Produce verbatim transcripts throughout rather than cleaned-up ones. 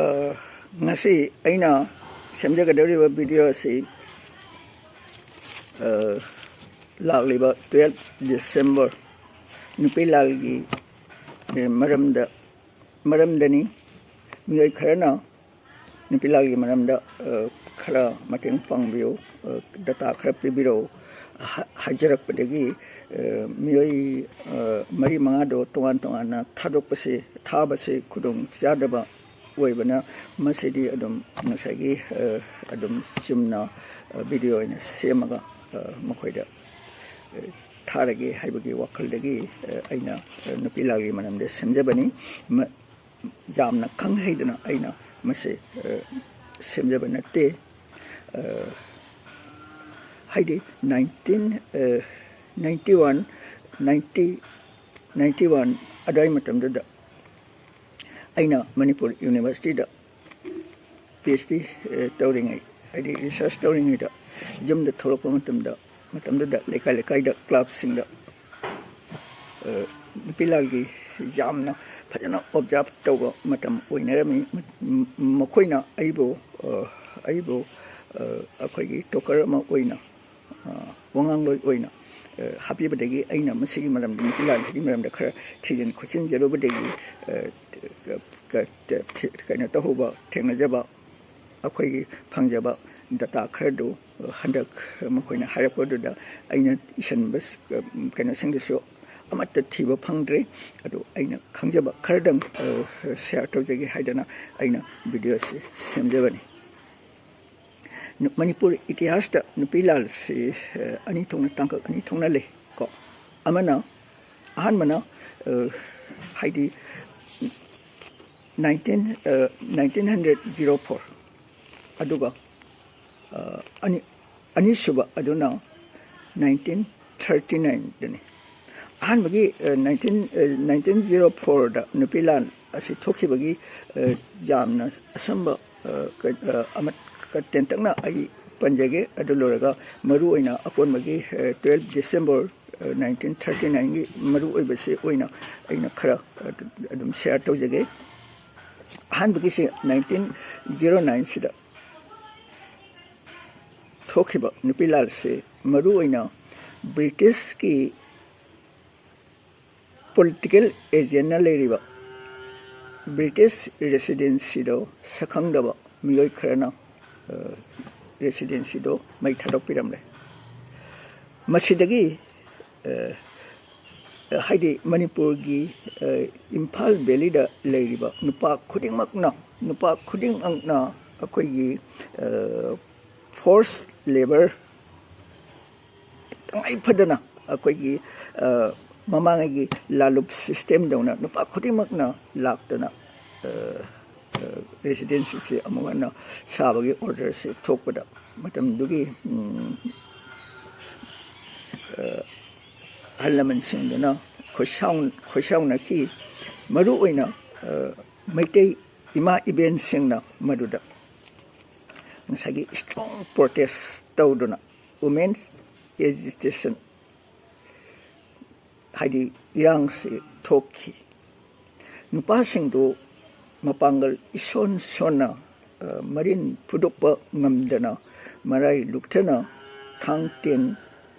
ꯑ, ꯉꯁꯤ ꯑꯩꯅ ꯁꯦꯝꯖꯒꯗꯧꯔꯤꯕ video ꯑꯁꯤ, ꯑ, ꯂꯥꯛꯂꯤꯕ twelve December ꯅꯨꯄꯤ ꯂꯥꯜꯒꯤ, ꯑ, ꯃꯔꯝꯗ, ꯃꯔꯝꯗꯅꯤ꯫ ꯃꯤꯑꯣꯏ ꯈꯔꯅ ꯅꯨꯄꯤ ꯂꯥꯜꯒꯤ ꯃꯔꯝꯗ, ꯑ, ꯈꯔ ꯃꯇꯦꯡ ꯄꯥꯡꯕꯤꯌꯨ, ꯑ, data ꯈꯔ ꯄꯤꯕꯤꯔꯛꯎ ꯍꯥ-, ꯍꯥꯏꯖꯔꯛꯄꯗꯒꯤ, ꯑ, ꯃꯤꯑꯣꯏ, ꯑ, ꯃꯔꯤ ꯃꯉꯥꯗꯣ ꯇꯣꯉꯥꯟ ꯇꯣꯉꯥꯟꯅ ꯊꯥꯗꯣꯛꯄꯁꯦ, ꯊꯥꯕꯁꯦ ꯈꯨꯗꯣꯡ ꯆꯥꯗꯕ ꯑꯣꯏꯕꯅ, ꯃꯁꯤꯗꯤ ꯑꯗꯨꯝ ꯉꯁꯥꯏꯒꯤ, ꯑ, ꯑꯗꯨꯝ ꯆꯨꯝꯅ, ꯑ, video ꯑꯣꯏꯅ ꯁꯦꯝꯃꯒ, ꯑ, ꯃꯈꯣꯏꯗ, ꯑ, ꯊꯥꯔꯒꯦ ꯍꯥꯏꯕꯒꯤ ꯋꯥꯈꯜꯗꯒꯤ, ꯑ, ꯑꯩꯅ, ꯑ, ꯅꯨꯄꯤ ꯂꯥꯜꯒꯤ ꯃꯔꯝꯗ ꯁꯦꯝꯖꯕꯅꯤ꯫ ꯃ-, ꯌꯥꯝꯅ ꯈꯪ ꯍꯩꯗꯅ ꯑꯩꯅ ꯃꯁꯤ, ꯑ, ꯁꯦꯝꯖꯕ ꯅꯠꯇꯦ꯫ ꯑ, ꯍꯥꯏꯗꯤ nineteen, ꯑ, ninety one, ninety, ninety one ꯑꯗꯨꯋꯥꯏ ꯃꯇꯝꯗꯨꯗ ꯑꯩꯅ ꯃꯅꯤꯄꯨꯔ universityꯗ PhD, ꯑ, ꯇꯧꯔꯤꯉꯩ, ꯍꯥꯏꯗꯤ research ꯇꯧꯔꯤꯉꯩꯗ ꯌꯨꯝꯗ ꯊꯣꯛꯂꯛꯄ ꯃꯇꯝꯗ, ꯃꯇꯝꯗꯨꯗ ꯂꯩꯀꯥꯏ ꯂꯩꯀꯥꯏꯗ clubꯁꯤꯡꯗ, ꯑ, ꯅꯨꯄꯤ ꯂꯥꯜꯒꯤ ꯌꯥꯝꯅ ꯐꯖꯅ observe ꯇꯧꯕ ꯃꯇꯝ ꯑꯣꯏꯅꯔꯝꯃꯤ꯫ ꯃ-, ꯃꯈꯣꯏꯅ ꯑꯩꯕꯨ, ꯑ, ꯑꯩꯕꯨ, ꯑ, ꯑꯩꯈꯣꯏꯒꯤ talker ꯑꯃ ꯑꯣꯏꯅ, ꯑ, ꯋꯥꯉꯥꯡꯂꯣꯏ ꯑꯣꯏꯅ, ꯑ, ꯍꯥꯞꯄꯤꯕꯗꯒꯤ ꯑꯩꯅ ꯃꯁꯤꯒꯤ ꯃꯔꯝꯗ, ꯅꯨꯄꯤ ꯂꯥꯜꯁꯤꯒꯤ ꯃꯔꯝꯗ ꯈꯔ ꯊꯤꯖꯤꯟ ꯈꯣꯠꯆꯤꯟꯖꯔꯨꯕꯗꯒꯤ, ꯑ, ꯀ-, ꯀ-, ꯊꯤ-, ꯀꯩꯅꯣ ꯇꯧꯍꯧꯕ, ꯊꯦꯡꯅꯖꯕ, ꯑꯩꯈꯣꯏꯒꯤ ꯐꯪꯖꯕ data ꯈꯔꯗꯨ ꯍꯟꯗꯛ ꯃꯈꯣꯏꯅ ꯍꯥꯏꯔꯛꯄꯗꯨꯗ ꯑꯩꯅ ꯏꯁꯤꯟꯕ ꯀꯩꯅꯣꯁꯤꯡꯗꯨꯁꯨ ꯑꯃꯠꯇ ꯊꯤꯕ ꯐꯪꯗ꯭ꯔꯦ꯫ ꯑꯗꯨ ꯑꯩꯅ ꯈꯪꯖꯕ ꯈꯔꯗꯪ, ꯑ, share ꯇꯧꯖꯒꯦ ꯍꯥꯏꯗꯅ ꯑꯩꯅ videoꯁꯤ ꯁꯦꯝꯖꯕꯅꯤ꯫ ꯅꯨ-, ꯃꯅꯤꯄꯨꯔ ꯏꯇꯤꯍꯥꯁꯇ ꯅꯨꯄꯤ ꯂꯥꯜꯁꯤ, ꯑ, ꯑꯅꯤ ꯊꯣꯛꯅ, ꯇꯥꯡꯀꯛ ꯑꯅꯤ ꯊꯣꯛꯅ ꯂꯩ ꯀꯣ꯫ ꯑꯃꯅ, ꯑꯍꯥꯟꯕꯅ, ꯑ, ꯍꯥꯏꯗꯤ nineteen, ꯑ, nineteen hundred zero four, ꯑꯗꯨꯒ, ꯑ, ꯑꯅꯤ-, ꯑꯅꯤꯁꯨꯕ ꯑꯗꯨꯅ nineteen thirty nineꯗꯅꯤ꯫ ꯑꯍꯥꯟꯕꯒꯤ, ꯑ, nineteen, ꯑ, nineteen zero fourꯗ ꯅꯨꯄꯤ ꯂꯥꯟ ꯑꯁꯤ ꯊꯣꯛꯈꯤꯕꯒꯤ, ꯑ, ꯌꯥꯝꯅ ꯑꯁꯝꯕ, ꯑ, ꯀ-, ꯑ, ꯑꯃ-, ꯀ-, ꯇꯦꯟꯇꯛꯅ ꯑꯩ ꯄꯟꯖꯒꯦ꯫ ꯑꯗꯨ ꯂꯣꯏꯔꯒ ꯃꯔꯨꯑꯣꯏꯅ ꯑꯀꯣꯟꯕꯒꯤ, ꯑ, twelve December, ꯑ, nineteen thirty nineꯒꯤ ꯃꯔꯨꯑꯣꯏꯕꯁꯤ ꯑꯣꯏꯅ ꯑꯩꯅ ꯈꯔ, ꯑ, ꯑꯗꯨꯝ share ꯇꯧꯖꯒꯦ꯫ ꯑꯍꯥꯟꯕꯒꯤꯁꯦ ꯅꯥꯏꯟꯇꯤꯟ ꯖꯤꯔꯣ ꯅꯥꯏꯟꯁꯤꯗ ꯊꯣꯛꯈꯤꯕ ꯅꯨꯄꯤ ꯂꯥꯜꯁꯦ ꯃꯔꯨ ꯑꯣꯏꯅ ꯕ꯭ꯔꯤꯇꯤꯁꯀꯤ ꯄꯣꯂꯤꯇꯤꯀꯦꯜ ꯑꯦꯖꯦꯟꯅ ꯂꯩꯔꯤꯕ ꯕ꯭ꯔꯤꯇꯤꯁ ꯔꯦꯁꯤꯗꯦꯟꯁꯤꯗꯣ ꯁꯛꯈꯪꯗꯕ ꯃꯤꯑꯣꯏ ꯈꯔꯅ ꯔꯦꯁꯤꯗꯦꯟꯁꯤꯗꯣ ꯃꯩ ꯊꯥꯗꯣꯛꯄꯤꯔꯝꯂꯦ꯫ ꯃꯁꯤꯗꯒꯤ ꯍꯥꯏꯗꯤ ꯃꯅꯤꯄꯨꯔꯒꯤ ꯏꯝꯐꯥꯜ ꯚꯦꯂꯤꯗ ꯂꯩꯔꯤꯕ ꯅꯨꯄꯥ ꯈꯨꯗꯤꯡꯃꯛꯅ ꯅꯨꯄꯥ ꯈꯨꯗꯤꯡꯃꯛꯅ ꯑꯩꯈꯣꯏꯒꯤ ꯐꯣꯔꯁ ꯂꯦꯕꯔ ꯇꯉꯥꯏ ꯐꯗꯅ ꯑꯩꯈꯣꯏꯒꯤ ꯃꯃꯥꯡꯉꯩꯒꯤ ꯂꯥꯂꯨꯞ ꯁꯤꯁꯇꯦꯝꯗꯧꯅ ꯅꯨꯄꯥ ꯈꯨꯗꯤꯡꯃꯛꯅ ꯂꯥꯛꯇꯅ ꯔꯦꯁꯤꯗꯦꯟꯁꯤꯁꯦ ꯑꯃꯨꯛ ꯍꯟꯅ ꯁꯥꯕꯒꯤ ꯑꯣꯔꯗꯔꯁꯦ ꯊꯣꯛꯄꯗ ꯃꯇꯝꯗꯨꯒꯤ ꯑꯍꯜ ꯂꯃꯟꯁꯤꯡꯗꯨꯅ ꯈꯣꯏꯁꯥꯎꯅꯈꯤ꯫ ꯃꯔꯨ ꯑꯣꯏꯅ ꯃꯩꯇꯩ ꯏꯃꯥ ꯏꯕꯦꯟꯁꯤꯡꯅ ꯃꯗꯨꯗ ꯉꯁꯥꯏꯒꯤ ꯏꯁꯇ꯭ꯔꯣꯡ ꯄ꯭ꯔꯣꯇꯦꯁ ꯇꯧꯗꯨꯅ ꯋꯨꯃꯦꯟꯁ ꯑꯦꯖꯤꯇꯦꯁꯟ ꯍꯥꯏꯗꯤ ꯏꯔꯥꯡꯁꯤ ꯊꯣꯛꯈꯤ꯫ ꯅꯨꯄꯥꯁꯤꯡꯗꯨ ꯃꯄꯥꯡꯒꯜ ꯏꯁꯣꯟ ꯁꯣꯟꯅ ꯃꯔꯤꯟ ꯐꯨꯗꯣꯛꯄ ꯉꯝꯗꯅ ꯃꯔꯥꯏ ꯂꯨꯛꯊꯅ ꯊꯥꯡ ꯇꯦꯟ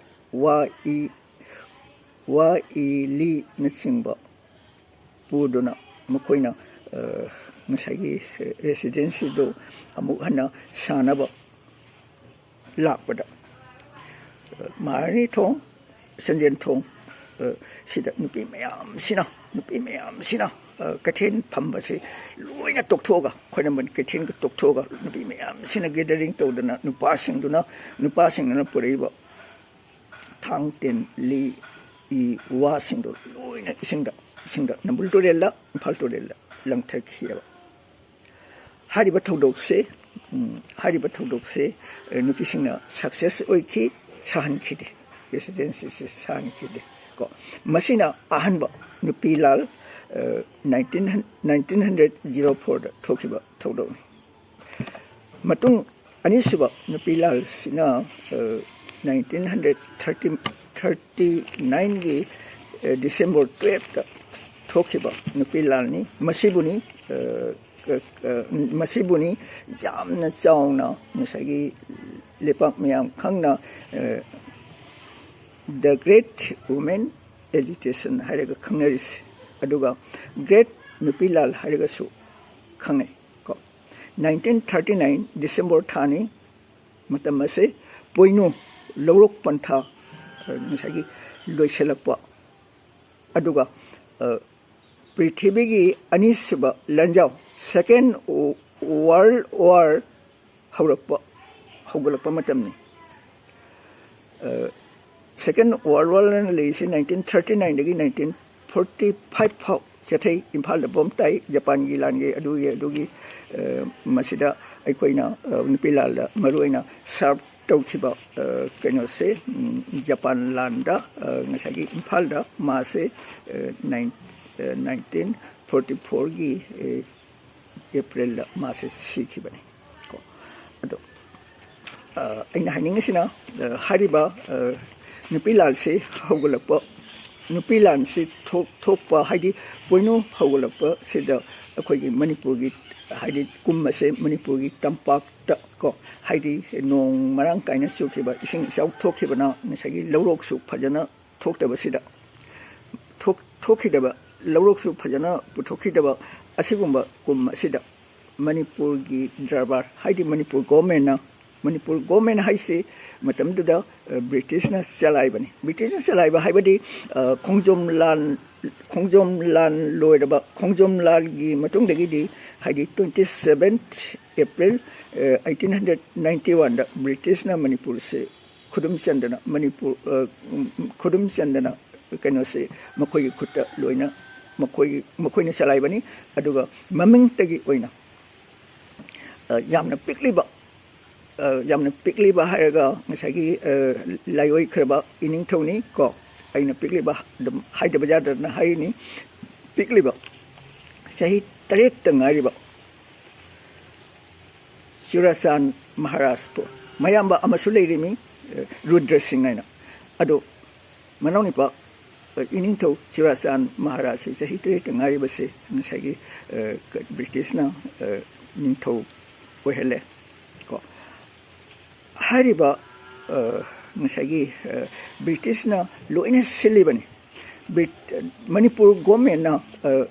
ꯋꯥ ꯏ ꯋꯥ ꯏ ꯂꯤꯅꯆꯤꯡꯕ ꯄꯨꯗꯨꯅ ꯃꯈꯣꯏꯅ ꯉꯁꯥꯏꯒꯤ ꯔꯦꯁꯤꯗꯦꯟꯁꯤꯗꯨ ꯑꯃꯨꯛ ꯍꯟꯅ ꯁꯥꯅꯕ ꯂꯥꯛꯄꯗ ꯃꯍꯥꯔꯥꯅꯤ ꯊꯣꯡ, ꯁꯟꯖꯦꯟ ꯊꯣꯡ ꯁꯤꯗ ꯅꯨꯄꯤ ꯃꯌꯥꯝꯁꯤꯅ ꯅꯨꯄꯤ ꯃꯌꯥꯝꯁꯤꯅ ꯀꯩꯊꯦꯜ ꯐꯝꯕꯁꯤ ꯂꯣꯏꯅ ꯇꯣꯛꯊꯣꯛꯑꯒ, ꯈ꯭ꯋꯥꯏꯔꯝꯕꯟ ꯀꯩꯊꯦꯜꯒ ꯇꯣꯛꯊꯣꯛꯑꯒ ꯅꯨꯄꯤ ꯃꯌꯥꯝꯁꯤꯅ ꯒꯦꯗꯔꯤꯡ ꯇꯧꯗꯅ ꯅꯨꯄꯥꯁꯤꯡꯗꯨꯅ ꯅꯨꯄꯥꯁꯤꯡꯗꯨꯅ ꯄꯨꯔꯛꯏꯕ ꯊꯥꯡ ꯇꯦꯟ ꯂꯤ ꯏ ꯋꯥꯁꯤꯡꯗꯣ ꯂꯣꯏꯅ ꯏꯁꯤꯡꯗ ꯏꯁꯤꯡꯗ ꯅꯝꯕꯨꯜ ꯇꯨꯔꯦꯜꯗ, ꯏꯝꯐꯥꯜ ꯇꯨꯔꯦꯜꯗ ꯂꯪꯊꯈꯤꯑꯕ꯫ ꯍꯥꯏꯔꯤꯕ ꯊꯧꯗꯣꯛꯁꯦ ꯍꯥꯏꯔꯤꯕ ꯊꯧꯗꯣꯛꯁꯦ ꯅꯨꯄꯤꯁꯤꯡꯅ ꯁꯛꯁꯦꯁ ꯑꯣꯏꯈꯤ, ꯁꯥꯍꯟꯈꯤꯗꯦ, ꯔꯦꯁꯤꯗꯦꯟꯁꯤꯁꯦ ꯁꯥꯍꯟꯈꯤꯗꯦ꯫ ꯀꯣ ꯃꯁꯤꯅ ꯑꯍꯥꯟꯕ ꯅꯨꯄꯤ ꯂꯥꯜ ꯅꯥꯏꯟꯇꯤꯟ ꯅꯥꯏꯟꯇꯤꯟ ꯍꯟꯗ꯭ꯔꯦꯠ ꯖꯤꯔꯣ ꯐꯣꯔꯗ ꯊꯣꯛꯈꯤꯕ ꯊꯧꯗꯣꯛꯅꯤ꯫ ꯃꯇꯨꯡ ꯑꯅꯤꯁꯨꯕ ꯅꯨꯄꯤ ꯂꯥꯜꯁꯤꯅ ꯅꯥꯏꯟꯇꯤꯟ ꯍꯟꯗ꯭ꯔꯦꯠ ꯊꯥꯔꯇꯤ ꯊꯥꯔꯇꯤ ꯅꯥꯏꯟꯒꯤ ꯗꯤꯁꯦꯝꯕꯔ ꯇꯨꯌꯦꯜꯞꯇ ꯊꯣꯛꯈꯤꯕ ꯅꯨꯄꯤ ꯂꯥꯜꯅꯤ꯫ ꯃꯁꯤꯕꯨꯅꯤ ꯃꯁꯤꯕꯨꯅꯤ ꯌꯥꯝꯅ ꯆꯥꯎꯅ ꯉꯁꯥꯏꯒꯤ ꯂꯩꯄꯥꯛ ꯃꯌꯥꯝ ꯈꯪꯅ ꯗ ꯒ꯭ꯔꯦꯠ ꯋꯨꯃꯦꯟ ꯑꯦꯖꯤꯇꯦꯁꯟ ꯍꯥꯏꯔꯒ ꯈꯪꯅꯔꯤꯁꯦ꯫ ꯑꯗꯨꯒ ꯒ꯭ꯔꯦꯠ ꯅꯨꯄꯤ ꯂꯥꯜ ꯍꯥꯏꯔꯒꯁꯨ ꯈꯪꯅꯩ꯫ ꯀꯣ, ꯅꯥꯏꯟꯇꯤꯟ ꯊꯥꯔꯇꯤ ꯅꯥꯏꯟ ꯗꯤꯁꯦꯝꯕꯔ ꯊꯥꯅꯤ꯫ ꯃꯇꯝ ꯑꯁꯤ ꯄꯣꯏꯅꯨ ꯂꯧꯔꯣꯛ ꯄꯟꯊꯥ ꯉꯁꯥꯏꯒꯤ ꯂꯣꯏꯁꯤꯜꯂꯛꯄ, ꯑꯗꯨꯒ ꯄ꯭ꯔꯤꯊꯤꯕꯤꯒꯤ ꯑꯅꯤꯁꯨꯕ ꯂꯥꯟꯖꯥꯎ, ꯁꯦꯀꯦꯟ ꯋꯥꯔꯜ ꯋꯥꯔ ꯍꯧꯔꯛꯄ, ꯍꯧꯒꯠꯂꯛꯄ ꯃꯇꯝꯅꯤ꯫ ꯁꯦꯀꯦꯟ ꯋꯥꯔꯜ ꯋꯥꯔꯅ ꯂꯩꯔꯤꯁꯤ ꯅꯥꯏꯟꯇꯤꯟ ꯊꯥꯔꯇꯤ ꯅꯥꯏꯟꯗꯒꯤ ꯅꯥꯏꯟꯇꯤꯟ ꯐꯣꯔꯇꯤ ꯐꯥꯏꯚ ꯐꯥꯎ ꯆꯠꯊꯩ꯫ ꯏꯝꯐꯥꯜꯗ ꯕꯣꯝ ꯇꯥꯏ, ꯖꯄꯥꯟꯒꯤ ꯂꯥꯟꯒꯤ ꯑꯗꯨꯒꯤ ꯑꯗꯨꯒꯤ ꯃꯁꯤꯗ ꯑꯩꯈꯣꯏꯅ ꯅꯨꯄꯤ ꯂꯥꯜꯗ ꯃꯔꯨꯑꯣꯏꯅ ꯁꯥꯔꯞ ꯇꯧꯈꯤꯕ ꯀꯩꯅꯣꯁꯦ, ꯖꯄꯥꯟ ꯂꯥꯟꯗ ꯉꯁꯥꯏꯒꯤ ꯏꯝꯐꯥꯜꯗ ꯃꯥꯁꯦ ꯅꯥꯏꯟꯇꯤꯟ ꯐꯣꯔꯇꯤ ꯐꯣꯔꯒꯤ ꯑꯦꯄ꯭ꯔꯤꯜꯗ ꯃꯥꯁꯦ ꯁꯤꯈꯤꯕꯅꯤ꯫ ꯀꯣ, ꯑꯗꯣ ꯑꯩꯅ ꯍꯥꯏꯅꯤꯡꯉꯤꯁꯤꯅ, ꯍꯥꯏꯔꯤꯕ ꯅꯨꯄꯤ ꯂꯥꯜꯁꯤ ꯍꯧꯒꯠꯂꯛꯄ, ꯅꯨꯄꯤ ꯂꯥꯟꯁꯤ ꯊꯣꯛ- ꯊꯣꯛꯄ ꯍꯥꯏꯗꯤ ꯄꯣꯏꯅꯨ ꯍꯧꯒꯠꯂꯛꯄꯁꯤꯗ ꯑꯩꯈꯣꯏꯒꯤ ꯃꯅꯤꯄꯨꯔꯒꯤ ꯍꯥꯏꯗꯤ ꯀꯨꯝ ꯑꯁꯦ ꯃꯅꯤꯄꯨꯔꯒꯤ ꯇꯝꯄꯥꯛꯇ ꯀꯣ, ꯍꯥꯏꯗꯤ ꯅꯣꯡ ꯃꯔꯥꯡ ꯀꯥꯏꯅ ꯆꯨꯈꯤꯕ, ꯏꯁꯤꯡ ꯏꯆꯥꯎ ꯊꯣꯛꯈꯤꯕꯅ ꯉꯁꯥꯏꯒꯤ ꯂꯧꯔꯣꯛꯁꯨ ꯐꯖꯅ ꯊꯣꯛꯇꯕꯁꯤꯗ, ꯊꯣꯛ- ꯊꯣꯛꯈꯤꯗꯕ, ꯂꯧꯔꯣꯛꯁꯨ ꯐꯖꯅ ꯄꯨꯊꯣꯛꯈꯤꯗꯕ ꯑꯁꯤꯒꯨꯝꯕ ꯀꯨꯝ ꯑꯁꯤꯗ ꯃꯅꯤꯄꯨꯔꯒꯤ ꯗꯔꯕꯥꯔ ꯍꯥꯏꯗꯤ ꯃꯅꯤꯄꯨꯔ ꯒꯣꯔꯃꯦꯟꯅ, ꯃꯅꯤꯄꯨꯔ ꯒꯣꯔꯃꯦꯟ ꯍꯥꯏꯁꯤ ꯃꯇꯝꯗꯨꯗ ꯕ꯭ꯔꯤꯇꯤꯁꯅ ꯆꯂꯥꯏꯕꯅꯤ꯫ ꯕ꯭ꯔꯤꯇꯤꯁꯅ ꯆꯂꯥꯏꯕ ꯍꯥꯏꯕꯗꯤ ꯈꯣꯡꯖꯣꯝ ꯂꯥꯟ, ꯈꯣꯡꯖꯣꯝ ꯂꯥꯟ ꯂꯣꯏꯔꯕ, ꯈꯣꯡꯖꯣꯝ ꯂꯥꯟꯒꯤ ꯃꯇꯨꯡꯗꯒꯤꯗꯤ ꯍꯥꯏꯗꯤ ꯇ꯭ꯋꯦꯟꯇꯤ ꯁꯕꯦꯟ ꯑꯦꯄ꯭ꯔꯤꯜ ꯑꯩꯇꯤꯟ ꯍꯟꯗ꯭ꯔꯦꯠ ꯅꯥꯏꯟꯇꯤ ꯋꯥꯟꯗ ꯕ꯭ꯔꯤꯇꯤꯁꯅ ꯃꯅꯤꯄꯨꯔꯁꯦ ꯈꯨꯗꯨꯝ ꯆꯟꯗꯅ ꯃꯅꯤꯄꯨꯔ ꯈꯨꯗꯨꯝ ꯆꯟꯗꯅ ꯀꯩꯅꯣꯁꯦ ꯃꯈꯣꯏꯒꯤ ꯈꯨꯠꯇ ꯂꯣꯏꯅ ꯃꯈꯣꯏꯒꯤ ꯃꯈꯣꯏꯅ ꯆꯂꯥꯏꯕꯅꯤ꯫ ꯑꯗꯨꯒ ꯃꯃꯤꯡꯇꯒꯤ ꯑꯣꯏꯅ ꯌꯥꯝꯅ ꯄꯤꯛꯂꯤꯕ, ꯌꯥꯝꯅ ꯄꯤꯛꯂꯤꯕ ꯍꯥꯏꯔꯒ ꯉꯁꯥꯏꯒꯤ ꯂꯥꯏꯑꯣꯏꯈ꯭ꯔꯕ ꯏꯅꯤꯡꯊꯧꯅꯤ ꯀꯣ꯫ ꯑꯩꯅ ꯄꯤꯛꯂꯤꯕ ꯑꯗꯨꯝ ꯍꯥꯏꯗꯕ ꯌꯥꯗꯗꯅ ꯍꯥꯏꯔꯤꯅꯤ꯫ ꯄꯤꯛꯂꯤꯕ, ꯆꯍꯤ ꯇꯔꯦꯠꯇ ꯉꯥꯏꯔꯤꯕ ꯆꯨꯔꯥꯆꯥꯟ ꯃꯍꯥꯔꯥꯖꯄꯨ ꯃꯌꯥꯝꯕ ꯑꯃꯁꯨ ꯂꯩꯔꯤꯃꯤ, ꯔꯨꯗ꯭ꯔ ꯁꯤꯡ ꯍꯥꯏꯅ꯫ ꯑꯗꯨ ꯃꯅꯥꯎꯅꯤꯄꯥ ꯏꯅꯤꯡꯊꯧ ꯆꯨꯔꯥꯆꯥꯟ ꯃꯍꯥꯔꯥꯖꯁꯤ ꯆꯍꯤ ꯇꯔꯦꯠꯇ ꯉꯥꯏꯔꯤꯕꯁꯤ ꯉꯁꯥꯏꯒꯤ, ꯑ, ꯀ-, ꯕ꯭ꯔꯤꯇꯤꯁꯅ, ꯑ, ꯅꯤꯡꯊꯧ ꯑꯣꯏꯍꯜꯂꯦ꯫ ꯀꯣ꯫ ꯍꯥꯏꯔꯤꯕ, ꯑ, ꯉꯁꯥꯏꯒꯤ, ꯑ, ꯕ꯭ꯔꯤꯇꯤꯁꯅ ꯂꯣꯏꯅ ꯁꯤꯜꯂꯤꯕꯅꯤ꯫ ꯕ꯭ꯔꯤꯠ-, ꯃꯅꯤꯄꯨꯔ ꯒꯣꯔꯃꯦꯟꯅ, ꯑ,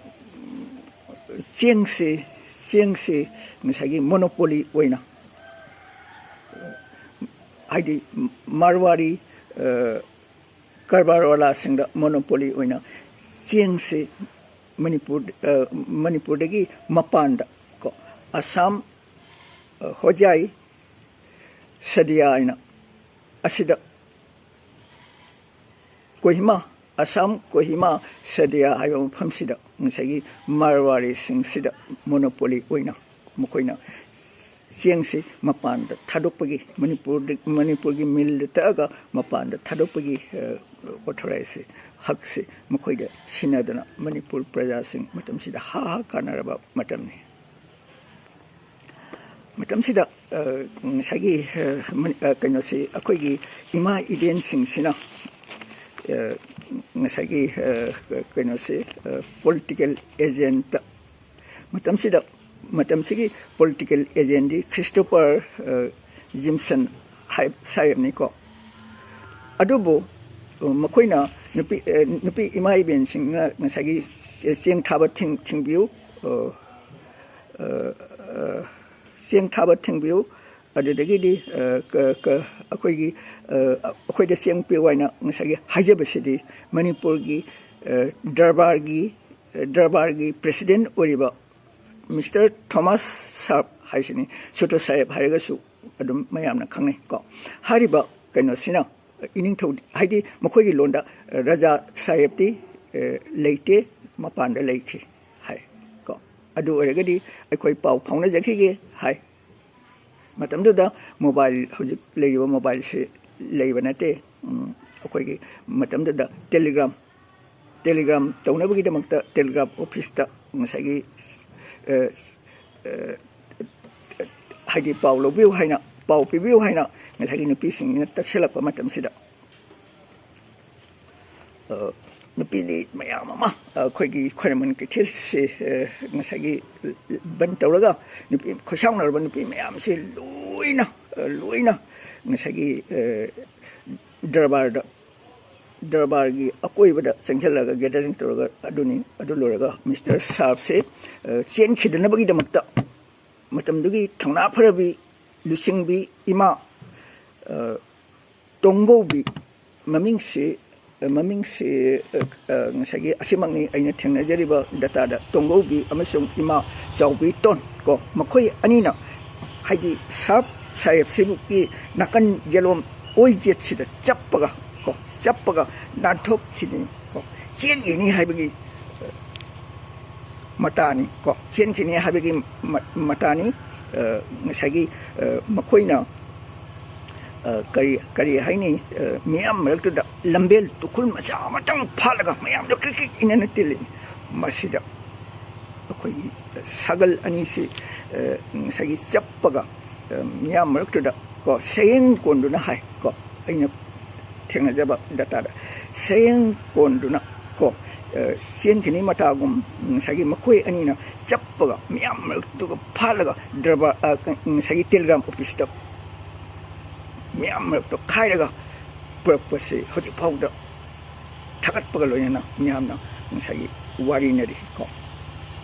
ꯆꯦꯡꯁꯤ, ꯆꯦꯡꯁꯤ ꯉꯁꯥꯏꯒꯤ ꯃꯣꯅꯣꯄꯣꯂꯤ ꯑꯣꯏꯅ, ꯍꯥꯏꯗꯤ ꯃꯥꯔꯋꯥꯔꯤ, ꯑ, ꯀꯔꯕꯥꯔꯋꯥꯂꯥꯁꯤꯡꯗ ꯃꯣꯅꯣꯄꯣꯂꯤ ꯑꯣꯏꯅ ꯆꯦꯡꯁꯤ ꯃꯅꯤꯄꯨꯔ, ꯑ, ꯃꯅꯤꯄꯨꯔꯗꯒꯤ ꯃꯄꯥꯟꯗ ꯀꯣ, ꯑꯁꯥꯝ, ꯑ, ꯍꯣꯖꯥꯏ, ꯁꯗꯤꯌꯥ ꯍꯥꯏꯅ ꯑꯁꯤꯗ ꯀꯣꯍꯤꯃꯥ, ꯑꯁꯥꯝ ꯀꯣꯍꯤꯃꯥ ꯁꯗꯤꯌꯥ ꯍꯥꯏꯕ ꯃꯐꯝꯁꯤꯗ ꯉꯁꯥꯏꯒꯤ ꯃꯥꯔꯋꯥꯔꯤꯁꯤꯡꯁꯤꯗ ꯃꯣꯅꯣꯄꯣꯂꯤ ꯑꯣꯏꯅ ꯃꯈꯣꯏꯅ ꯆꯦꯡꯁꯤ ꯃꯄꯥꯟꯗ ꯊꯥꯗꯣꯛꯄꯒꯤ, ꯃꯅꯤꯄꯨꯔꯗ, ꯃꯅꯤꯄꯨꯔꯒꯤ ꯃꯤꯜꯗ ꯇꯛꯑꯒ ꯃꯄꯥꯟꯗ ꯊꯥꯗꯣꯛꯄꯒꯤ, ꯑ, ꯑꯣꯊꯣꯔꯥꯏꯖꯁꯦ, ꯍꯛꯁꯦ ꯃꯈꯣꯏꯗ ꯁꯤꯟꯅꯗꯨꯅ ꯃꯅꯤꯄꯨꯔ ꯄ꯭ꯔꯖꯥꯁꯤꯡ ꯃꯇꯝꯁꯤꯗ ꯍꯥ ꯍꯥ ꯀꯥꯟꯅꯔꯕ ꯃꯇꯝꯅꯤ꯫ ꯃꯇꯝꯁꯤꯗ, ꯑ, ꯉꯁꯥꯏꯒꯤ, ꯑ, ꯃꯅꯤ-, ꯑ, ꯀꯩꯅꯣꯁꯤ, ꯑꯩꯈꯣꯏꯒꯤ ꯏꯃꯥ ꯏꯕꯦꯟꯁꯤꯡꯁꯤꯅ, ꯑ, ꯉꯁꯥꯏꯒꯤ, ꯑ, ꯀꯩꯅꯣꯁꯤ, ꯑ, ꯄꯣꯂꯤꯇꯤꯀꯦꯜ ꯑꯦꯖꯦꯟꯠꯇ, ꯃꯇꯝꯁꯤꯗ, ꯃꯇꯝꯁꯤꯒꯤ ꯄꯣꯂꯤꯇꯤꯀꯦꯜ ꯑꯦꯖꯦꯟꯠꯗꯤ ꯈ꯭ꯔꯤꯁꯇꯣꯄꯔ, ꯑ, ꯖꯤꯝꯁꯟ ꯍꯥꯏ-, ꯁꯥꯍꯦꯕꯅꯤꯀꯣ꯫ ꯑꯗꯨꯕꯨ, ꯑ, ꯃꯈꯣꯏꯅ ꯅꯨꯄꯤ, ꯑ, ꯅꯨꯄꯤ ꯏꯃꯥ ꯏꯕꯦꯟꯁꯤꯡꯅ ꯉꯁꯥꯏꯒꯤ ꯆꯦ-, ꯆꯦꯡ ꯊꯥꯕ ꯊꯤꯡ-, ꯊꯤꯡꯕꯤꯌꯨ, ꯑ, ꯑ, ꯑ, ꯆꯦꯡ ꯊꯥꯕ ꯊꯤꯡꯕꯤꯌꯨ, ꯑꯗꯨꯗꯒꯤꯗꯤ, ꯑ, ꯀ-, ꯀ-, ꯑꯩꯈꯣꯏꯒꯤ, ꯑ, ꯑꯩꯈꯣꯏꯗ ꯆꯦꯡ ꯄꯤꯌꯨ ꯍꯥꯏꯅ ꯉꯁꯥꯏꯒꯤ ꯍꯥꯏꯖꯕꯁꯤꯗꯤ ꯃꯅꯤꯄꯨꯔꯒꯤ, ꯑ, ꯗꯔꯕꯥꯔꯒꯤ, ꯑ, ꯗꯔꯕꯥꯔꯒꯤ ꯄ꯭ꯔꯦꯁꯤꯗꯦꯟꯠ ꯑꯣꯏꯔꯤꯕ ꯃꯤꯁꯇꯔ ꯊꯣꯃꯥꯁ ꯁꯥꯍꯦꯕ ꯍꯥꯏꯁꯤꯅꯤ, ꯁꯨꯇꯣ ꯁꯥꯍꯦꯕ ꯍꯥꯏꯔꯒꯁꯨ ꯑꯗꯨꯝ ꯃꯌꯥꯝꯅ ꯈꯪꯅꯩ ꯀꯣ꯫ ꯍꯥꯏꯔꯤꯕ ꯀꯩꯅꯣꯁꯤꯅ, ꯏꯅꯤꯡꯊꯧ, ꯍꯥꯏꯗꯤ ꯃꯈꯣꯏꯒꯤ ꯂꯣꯟꯗ ꯔꯥꯖꯥ ꯁꯥꯍꯦꯕꯇꯤ, ꯑ, ꯂꯩꯇꯦ, ꯃꯄꯥꯟꯗ ꯂꯩꯈꯤ ꯍꯥꯏ ꯀꯣ꯫ ꯑꯗꯨ ꯑꯣꯏꯔꯒꯗꯤ ꯑꯩꯈꯣꯏ ꯄꯥꯎ ꯐꯥꯎꯅꯖꯈꯤꯒꯦ ꯍꯥꯏ꯫ ꯃꯇꯝꯗꯨꯗ ꯃꯣꯕꯥꯏꯜ, ꯍꯧꯖꯤꯛ ꯂꯩꯔꯤꯕ ꯃꯣꯕꯥꯏꯜꯁꯤ ꯂꯩꯕ ꯅꯠꯇꯦ꯫ ꯎꯝ, ꯑꯩꯈꯣꯏꯒꯤ ꯃꯇꯝꯗꯨꯗ ꯇꯦꯂꯤꯒ꯭ꯔꯥꯝ, ꯇꯦꯂꯤꯒ꯭ꯔꯥꯝ ꯇꯧꯅꯕꯒꯤꯗꯃꯛꯇ ꯇꯦꯂꯤꯒ꯭ꯔꯥꯐ ꯑꯣꯐꯤꯁꯇ ꯉꯁꯥꯏꯒꯤ, ꯑ, ꯑ, ꯍꯥꯏꯗꯤ ꯄꯥꯎ ꯂꯧꯕꯤꯌꯨ ꯍꯥꯏꯅ, ꯄꯥꯎ ꯄꯤꯕꯤꯌꯨ ꯍꯥꯏꯅ ꯉꯁꯥꯏꯒꯤ ꯅꯨꯄꯤꯁꯤꯡꯁꯤꯅ ꯇꯛꯁꯤꯜꯂꯛꯄ ꯃꯇꯝꯁꯤꯗ, ꯑ, ꯅꯨꯄꯤꯗꯤ ꯃꯌꯥꯝ ꯑꯃ ꯑꯩꯈꯣꯏꯒꯤ ꯈ꯭ꯋꯥꯏꯔꯝꯕꯟ ꯀꯩꯊꯦꯜꯁꯤ, ꯑ, ꯉꯁꯥꯏꯒꯤ ꯕꯟ ꯇꯧꯔꯒ ꯅꯨꯄꯤ, ꯈꯣꯏꯁꯥꯎꯅꯔꯕ ꯅꯨꯄꯤ ꯃꯌꯥꯝꯁꯤ ꯂꯣꯏꯅ, ꯑ, ꯂꯣꯏꯅ ꯉꯁꯥꯏꯒꯤ, ꯑ, ꯗꯔꯕꯥꯔꯗ, ꯗꯔꯕꯥꯔꯒꯤ ꯑꯀꯣꯏꯕꯗ ꯆꯪꯁꯤꯜꯂꯒ ꯒꯦꯗꯔꯤꯡ ꯇꯧꯔꯒ ꯑꯗꯨꯅꯤ꯫ ꯑꯗꯨ ꯂꯣꯏꯔꯒ ꯃꯤꯁꯇꯔ ꯁꯥꯍꯕꯁꯦ, ꯑ, ꯆꯦꯟꯈꯤꯗꯅꯕꯒꯤꯗꯃꯛꯇ ꯃꯇꯝꯗꯨꯒꯤ ꯊꯧꯅꯥ ꯐꯔꯕꯤ ꯂꯨꯆꯤꯡꯕꯤ ꯏꯃꯥ, ꯑ, ꯇꯣꯡꯒꯧꯕꯤ, ꯃꯃꯤꯡꯁꯤ, ꯃꯃꯤꯡꯁꯤ, ꯑ, ꯑ, ꯉꯁꯥꯏꯒꯤ ꯑꯁꯤꯃꯛꯅꯤ ꯑꯩꯅ ꯊꯦꯡꯅꯖꯔꯤꯕ ꯗꯇꯥꯗ꯫ ꯇꯣꯡꯒꯧꯕꯤ ꯑꯃꯁꯨꯡ ꯏꯃꯥ ꯆꯥꯎꯕꯤ ꯇꯣꯟ ꯀꯣ, ꯃꯈꯣꯏ ꯑꯅꯤꯅ, ꯍꯥꯏꯗꯤ ꯁꯥꯍꯕ ꯁꯥꯍꯦꯕꯁꯤꯕꯨꯒꯤ ꯅꯥꯀꯟ ꯌꯦꯂꯣꯝ ꯑꯣꯏꯖꯦꯠꯁꯤꯗ ꯆꯞꯄꯒ ꯀꯣ, ꯆꯞꯄꯒ ꯅꯥꯟꯊꯣꯛꯈꯤꯅꯤ ꯀꯣ, ꯆꯦꯟꯈꯤꯅꯤ ꯍꯥꯏꯕꯒꯤ, ꯑ, ꯃꯇꯥꯅꯤ ꯀꯣ, ꯆꯦꯟꯈꯤꯅꯤ ꯍꯥꯏꯕꯒꯤ ꯃ-, ꯃꯇꯥꯅꯤ꯫ ꯑ, ꯉꯁꯥꯏꯒꯤ, ꯑ, ꯃꯈꯣꯏꯅ, ꯑ, ꯀꯔꯤ, ꯀꯔꯤ ꯍꯥꯏꯅꯤ, ꯑ, ꯃꯤꯌꯥꯝ ꯃꯔꯛꯇꯨꯗ ꯂꯝꯕꯦꯜ ꯇꯨꯈꯨꯜ ꯃꯆꯥ ꯑꯃꯇꯪ ꯐꯥꯠꯂꯒ ꯃꯌꯥꯝꯗꯣ ꯀ꯭ꯔꯤꯛ ꯀ꯭ꯔꯤꯛ ꯏꯅꯅ ꯇꯤꯜꯂꯤ꯫ ꯃꯁꯤꯗ ꯑꯩꯈꯣꯏꯒꯤ ꯁꯥꯒꯜ ꯑꯅꯤꯁꯤ, ꯑ, ꯉꯁꯥꯏꯒꯤ ꯆꯞꯄꯒ, ꯑ, ꯃꯤꯌꯥꯝ ꯃꯔꯛꯇꯨꯗ ꯀꯣ, ꯁꯌꯦꯡ ꯀꯣꯟꯗꯨꯅ ꯍꯥꯏ ꯀꯣ, ꯑꯩꯅ ꯊꯦꯡꯅꯖꯕ ꯗꯇꯥꯗ ꯁꯌꯦꯡ ꯀꯣꯟꯗꯨꯅ ꯀꯣ, ꯑ, ꯆꯦꯟꯈꯤꯅꯤ ꯃꯇꯥꯒꯨꯝ ꯉꯁꯥꯏꯒꯤ ꯃꯈꯣꯏ ꯑꯅꯤꯅ ꯆꯞꯄꯒ ꯃꯤꯌꯥꯝ ꯃꯔꯛꯇꯨꯒ ꯐꯥꯜꯂꯒ ꯗꯔꯕꯥꯔ, ꯑ, ꯉꯁꯥꯏꯒꯤ ꯇꯦꯂꯤꯒ꯭ꯔꯥꯝ ꯑꯣꯐꯤꯁꯇ ꯃꯤꯌꯥꯝ ꯃꯔꯛꯇ ꯈꯥꯏꯔꯒ ꯄꯨꯔꯛꯄꯁꯤ ꯍꯧꯖꯤꯛ ꯐꯥꯎꯗ ꯊꯥꯒꯠꯄꯒ ꯂꯣꯏꯅꯅ ꯃꯤꯌꯥꯝꯅ ꯉꯁꯥꯏꯒꯤ ꯋꯥꯔꯤꯅꯔꯤ ꯀꯣ꯫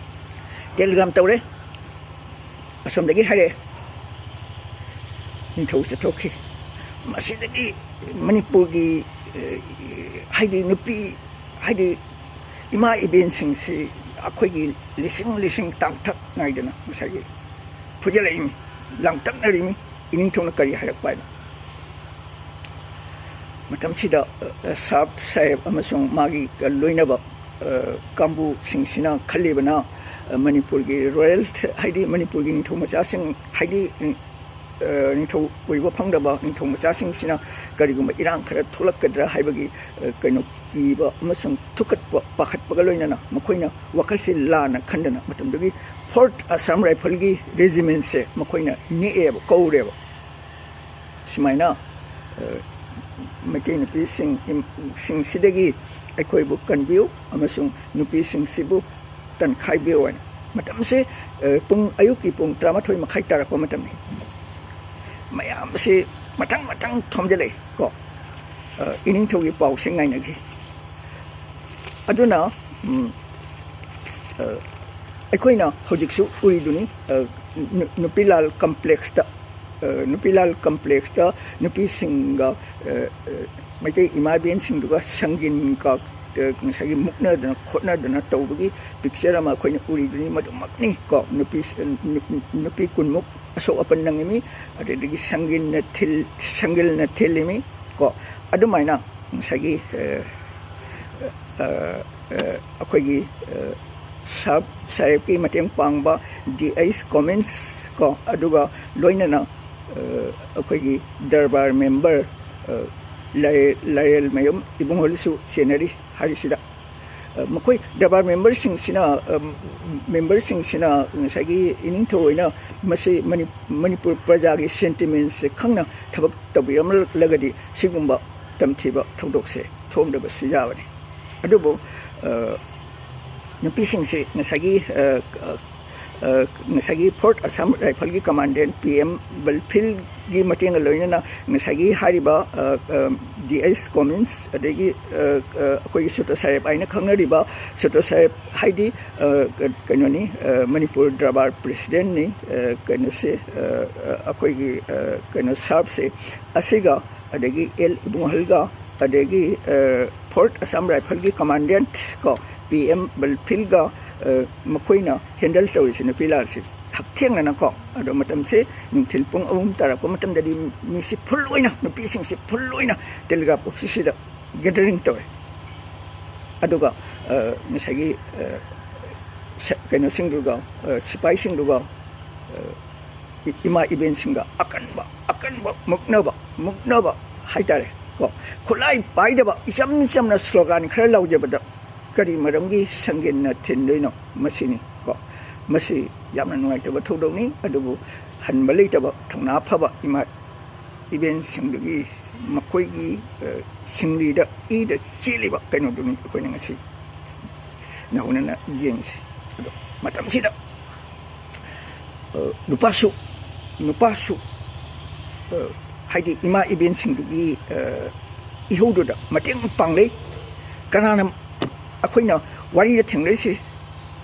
ꯇꯦꯂꯤꯒ꯭ꯔꯥꯝ ꯇꯧꯔꯦ, ꯑꯁꯣꯝꯗꯒꯤ ꯍꯥꯏꯔꯛꯑꯦ, ꯅꯤꯡꯊꯧ ꯆꯠꯊꯣꯛꯈꯤ꯫ ꯃꯁꯤꯗꯒꯤ ꯃꯅꯤꯄꯨꯔꯒꯤ, ꯑꯦ, ꯍꯥꯏꯗꯤ ꯅꯨꯄꯤ, ꯍꯥꯏꯗꯤ ꯏꯃꯥ ꯏꯕꯦꯟꯁꯤꯡꯁꯤ ꯑꯩꯈꯣꯏꯒꯤ ꯂꯤꯁꯤꯡ ꯂꯤꯁꯤꯡ ꯇꯥꯡꯊꯛ ꯅꯥꯏꯗꯅ ꯉꯁꯥꯏꯒꯤ ꯐꯨꯖꯜꯂꯛꯏꯃꯤ, ꯂꯥꯡꯇꯛꯅꯔꯤꯃꯤ꯫ ꯏꯅꯤꯡꯊꯧꯅ ꯀꯔꯤ ꯍꯥꯏꯔꯛꯄ ꯍꯥꯏꯅ? ꯃꯇꯝꯁꯤꯗ, ꯑ, ꯁꯥꯍꯕ ꯁꯥꯍꯦꯕ ꯑꯃꯁꯨꯡ ꯃꯥꯒꯤ ꯂꯣꯏꯅꯕ, ꯑ, ꯀꯥꯡꯕꯨꯁꯤꯡꯁꯤꯅ ꯈꯜꯂꯤꯕꯅ, ꯑ, ꯃꯅꯤꯄꯨꯔꯒꯤ ꯔꯣꯌꯦꯜ, ꯍꯥꯏꯗꯤ ꯃꯅꯤꯄꯨꯔꯒꯤ ꯅꯤꯡꯊꯧ ꯃꯆꯥꯁꯤꯡ, ꯍꯥꯏꯗꯤ, ꯑ, ꯅꯤꯡꯊꯧ ꯑꯣꯏꯕ ꯐꯪꯗꯕ ꯅꯤꯡꯊꯧ ꯃꯆꯥꯁꯤꯡꯁꯤꯅ ꯀꯔꯤꯒꯨꯝꯕ ꯏꯔꯥꯡ ꯈꯔ ꯊꯣꯛꯂꯛꯀꯗ꯭ꯔꯥ ꯍꯥꯏꯕꯒꯤ, ꯑ, ꯀꯩꯅꯣ, ꯀꯤꯕ ꯑꯃꯁꯨꯡ ꯊꯨꯀꯠꯄ, ꯄꯥꯈꯠꯄꯒ ꯂꯣꯏꯅꯅ ꯃꯈꯣꯏꯅ ꯋꯥꯈꯜꯁꯤ ꯂꯥꯟꯅ ꯈꯟꯗꯅ ꯃꯇꯝꯗꯨꯒꯤ ꯐꯣꯔꯠ ꯑꯁꯥꯝ ꯔꯥꯏꯐꯜꯒꯤ ꯔꯦꯖꯤꯃꯦꯟꯁꯦ ꯃꯈꯣꯏꯅ ꯅꯦꯛꯑꯦꯕ, ꯀꯧꯔꯦꯕ꯫ ꯁꯨꯃꯥꯏꯅ, ꯑ, ꯃꯩꯇꯩ ꯅꯨꯄꯤꯁꯤꯡ, ꯏꯝ-, ꯁꯤꯡꯁꯤꯗꯒꯤ ꯑꯩꯈꯣꯏꯕꯨ ꯀꯟꯕꯤꯌꯨ ꯑꯃꯁꯨꯡ ꯅꯨꯄꯤꯁꯤꯡꯁꯤꯕꯨ ꯇꯟꯈꯥꯏꯕꯤꯌꯨ ꯍꯥꯏꯅ꯫ ꯃꯇꯝꯁꯤ, ꯑ, ꯄꯨꯡ, ꯑꯌꯨꯛꯀꯤ ꯄꯨꯡ ꯇꯔꯥꯃꯥꯊꯣꯏ ꯃꯈꯥꯏ ꯇꯥꯔꯛꯄ ꯃꯇꯝꯅꯤ꯫ ꯃꯌꯥꯝꯁꯤ ꯃꯊꯪ ꯃꯊꯪ ꯊꯣꯝꯖꯤꯜꯂꯛꯏ ꯀꯣ꯫ ꯑ, ꯏꯅꯤꯡꯊꯧꯒꯤ ꯄꯥꯎꯁꯦ ꯉꯥꯏꯅꯈꯤ꯫ ꯑꯗꯨꯅ, ꯎꯝ, ꯑ, ꯑꯩꯈꯣꯏꯅ ꯍꯧꯖꯤꯛꯁꯨ ꯎꯔꯤꯗꯨꯅꯤ, ꯑ, ꯅꯨ-, ꯅꯨꯄꯤꯂꯥꯜ ꯀꯝꯄ꯭ꯂꯦꯛꯁꯇ, ꯑ, ꯅꯨꯄꯤꯂꯥꯜ ꯀꯝꯄ꯭ꯂꯦꯛꯁꯇ ꯅꯨꯄꯤꯁꯤꯡꯒ, ꯑ, ꯑ, ꯃꯩꯇꯩ ꯏꯃꯥ ꯏꯕꯦꯟꯁꯤꯡꯗꯨꯒ ꯁꯪꯒꯤꯟ ꯀ-, ꯑ, ꯉꯁꯥꯏꯒꯤ ꯃꯨꯛꯅꯗꯅ ꯈꯣꯠꯅꯗꯅ ꯇꯧꯕꯒꯤ ꯄꯤꯛꯆꯔ ꯑꯃ ꯑꯩꯈꯣꯏꯅ ꯎꯔꯤꯗꯨꯅꯤ꯫ ꯃꯗꯨꯃꯛꯅꯤ ꯀꯣ, ꯅꯨꯄꯤ, ꯅꯨ-, ꯅꯨꯄꯤ ꯀꯨꯟꯃꯨꯛ ꯑꯁꯣꯛ ꯑꯄꯟ ꯅꯪꯉꯤꯃꯤ, ꯑꯗꯨꯗꯒꯤ ꯁꯪꯒꯤꯟꯅ ꯊꯤꯜ-, ꯁꯪꯒꯤꯜꯅ ꯊꯤꯜꯂꯤꯃꯤ ꯀꯣ꯫ ꯑꯗꯨꯃꯥꯏꯅ ꯉꯁꯥꯏꯒꯤ, ꯑ, ꯑ, ꯑ, ꯑꯩꯈꯣꯏꯒꯤ, ꯑ, ꯁꯥꯍꯕ ꯁꯥꯍꯦꯕꯀꯤ ꯃꯇꯦꯡ ꯄꯥꯡꯕ ꯗꯤ ꯑꯩꯆ ꯀꯣꯃꯤꯟꯁ ꯀꯣ, ꯑꯗꯨꯒ ꯂꯣꯏꯅꯅ, ꯑ, ꯑꯩꯈꯣꯏꯒꯤ ꯗꯔꯕꯥꯔ ꯃꯦꯝꯕꯔ, ꯑ, ꯂꯥꯏ-, ꯂꯥꯏꯔꯦꯜꯃꯌꯨꯝ ꯏꯕꯨꯡꯉꯣꯗꯨꯁꯨ ꯆꯦꯟꯅꯔꯤ ꯍꯥꯏꯔꯤꯁꯤꯗ꯫ ꯑ, ꯃꯈꯣꯏ ꯗꯔꯕꯥꯔ ꯃꯦꯝꯕꯔꯁꯤꯡꯁꯤꯅ, ꯑ, ꯃꯦꯝꯕꯔꯁꯤꯡꯁꯤꯅ ꯉꯁꯥꯏꯒꯤ ꯏꯅꯤꯡꯊꯧ ꯑꯣꯏꯅ ꯃꯁꯤ ꯃꯅꯤ-, ꯃꯅꯤꯄꯨꯔ ꯄ꯭ꯔꯖꯥꯒꯤ ꯁꯦꯟꯇꯤꯃꯦꯟꯁꯁꯦ ꯈꯪꯅ ꯊꯕꯛ ꯇꯧꯕꯤꯔꯝꯂꯒꯗꯤ ꯁꯤꯒꯨꯝꯕ ꯇꯝꯊꯤꯕ ꯊꯧꯗꯣꯛꯁꯦ ꯊꯣꯛꯂꯝꯗꯕꯁꯨ ꯌꯥꯕꯅꯤ꯫ ꯑꯗꯨꯕꯨ, ꯑ, ꯅꯨꯄꯤꯁꯤꯡꯁꯤ ꯉꯁꯥꯏꯒꯤ, ꯑ, ꯑ, ꯑ, ꯉꯁꯥꯏꯒꯤ ꯐꯣꯔꯠ ꯑꯁꯥꯝ ꯔꯥꯏꯐꯜꯒꯤ ꯀꯃꯥꯟꯗꯦꯟ ꯄꯤ ꯑꯦꯝ ꯕꯜꯐꯤꯜꯒꯤ ꯃꯇꯦꯡꯒ ꯂꯣꯏꯅꯅ ꯉꯁꯥꯏꯒꯤ ꯍꯥꯏꯔꯤꯕ, ꯑ, ꯑ, ꯗꯤ ꯑꯩꯆ ꯀꯣꯃꯤꯟꯁ, ꯑꯗꯒꯤ, ꯑ, ꯑ, ꯑꯩꯈꯣꯏꯒꯤ ꯁꯨꯇ ꯁꯥꯍꯦꯕ ꯍꯥꯏꯅ ꯈꯪꯅꯔꯤꯕ ꯁꯨꯇ ꯁꯥꯍꯦꯕ ꯍꯥꯏꯗꯤ, ꯑ, ꯀ-, ꯀꯩꯅꯣꯅꯤ, ꯑ, ꯃꯅꯤꯄꯨꯔ ꯗꯔꯕꯥꯔ ꯄ꯭ꯔꯦꯁꯤꯗꯦꯟꯅꯤ, ꯑ, ꯀꯩꯅꯣꯁꯦ, ꯑ, ꯑ, ꯑꯩꯈꯣꯏꯒꯤ, ꯑ, ꯀꯩꯅꯣ ꯁꯥꯍꯦꯕꯁꯦ, ꯑꯁꯤꯒ ꯑꯗꯒꯤ ꯑꯦꯜ ꯏꯕꯨꯡꯍꯜꯒ, ꯑꯗꯒꯤ, ꯑ, ꯐꯣꯔꯠ ꯑꯁꯥꯝ ꯔꯥꯏꯐꯜꯒꯤ ꯀꯃꯥꯟꯗꯦꯟꯠ ꯀꯣ, ꯄꯤ ꯑꯦꯝ ꯕꯜꯐꯤꯜꯒ, ꯑ, ꯃꯈꯣꯏꯅ ꯍꯦꯟꯗꯜ ꯇꯧꯔꯤꯁꯦ ꯅꯨꯄꯤ ꯂꯥꯜꯁꯦ ꯍꯛꯊꯦꯡꯅꯅꯀꯣ꯫ ꯑꯗꯣ ꯃꯇꯝꯁꯦ ꯅꯨꯡꯊꯤꯜ ꯄꯨꯡ ꯑꯍꯨꯝ ꯇꯥꯔꯛꯄ ꯃꯇꯝꯗꯗꯤ ꯃꯤꯁꯤ ꯐꯨꯜ ꯑꯣꯏꯅ, ꯅꯨꯄꯤꯁꯤꯡꯁꯤ ꯐꯨꯜ ꯑꯣꯏꯅ ꯇꯦꯂꯤꯒ꯭ꯔꯥꯐ ꯑꯣꯐꯤꯁꯁꯤꯗ ꯒꯦꯗꯔꯤꯡ ꯇꯧꯔꯦ꯫ ꯑꯗꯨꯒ, ꯑ, ꯉꯁꯥꯏꯒꯤ, ꯑ, ꯁ-, ꯀꯩꯅꯣꯁꯤꯡꯗꯨꯒ, ꯑ, ꯁꯤꯐꯥꯏꯁꯤꯡꯗꯨꯒ, ꯑ, ꯏ-, ꯏꯃꯥ ꯏꯕꯦꯟꯁꯤꯡꯒ ꯑꯀꯟꯕ, ꯑꯀꯟꯕ ꯃꯨꯛꯅꯕ, ꯃꯨꯛꯅꯕ ꯍꯥꯏꯇꯥꯔꯦ ꯀꯣ꯫ ꯈꯨꯠꯂꯥꯏ ꯄꯥꯏꯗꯕ, ꯏꯆꯝ ꯆꯝꯅ ꯁ꯭ꯂꯣꯒꯥꯟ ꯈꯔ ꯂꯥꯎꯖꯕꯗ ꯀꯔꯤ ꯃꯔꯝꯒꯤ ꯁꯪꯒꯤꯟꯅ ꯊꯤꯟꯗꯣꯏꯅꯣ? ꯃꯁꯤꯅꯤ ꯀꯣ꯫ ꯃꯁꯤ ꯌꯥꯝꯅ ꯅꯨꯡꯉꯥꯏꯇꯕ ꯊꯧꯗꯣꯛꯅꯤ, ꯑꯗꯨꯕꯨ ꯍꯟꯕ ꯂꯩꯇꯕ, ꯊꯧꯅꯥ ꯐꯕ ꯏꯃꯥ ꯏꯕꯦꯟꯁꯤꯡꯗꯨꯒꯤ ꯃꯈꯣꯏꯒꯤ, ꯑ, ꯁꯤꯡꯂꯤꯗ, ꯏꯗ ꯆꯦꯜꯂꯤꯕ ꯀꯩꯅꯣꯗꯨꯅꯤ ꯑꯩꯈꯣꯏꯅ ꯉꯁꯤ ꯅꯧꯅꯅ ꯌꯦꯡꯉꯤꯁꯤ꯫ ꯑꯗꯣ ꯃꯇꯝꯁꯤꯗ, ꯑ, ꯅꯨꯄꯥꯁꯨ, ꯅꯨꯄꯥꯁꯨ, ꯑ, ꯍꯥꯏꯗꯤ ꯏꯃꯥ ꯏꯕꯦꯟꯁꯤꯡꯗꯨꯒꯤ, ꯑ, ꯏꯍꯧꯗꯨꯗ ꯃꯇꯦꯡ ꯄꯥꯡꯂꯛꯏ꯫ ꯀꯅꯥꯅ ꯑꯩꯈꯣꯏꯅ ꯋꯥꯔꯤꯗ ꯊꯦꯡꯅꯔꯤꯁꯤ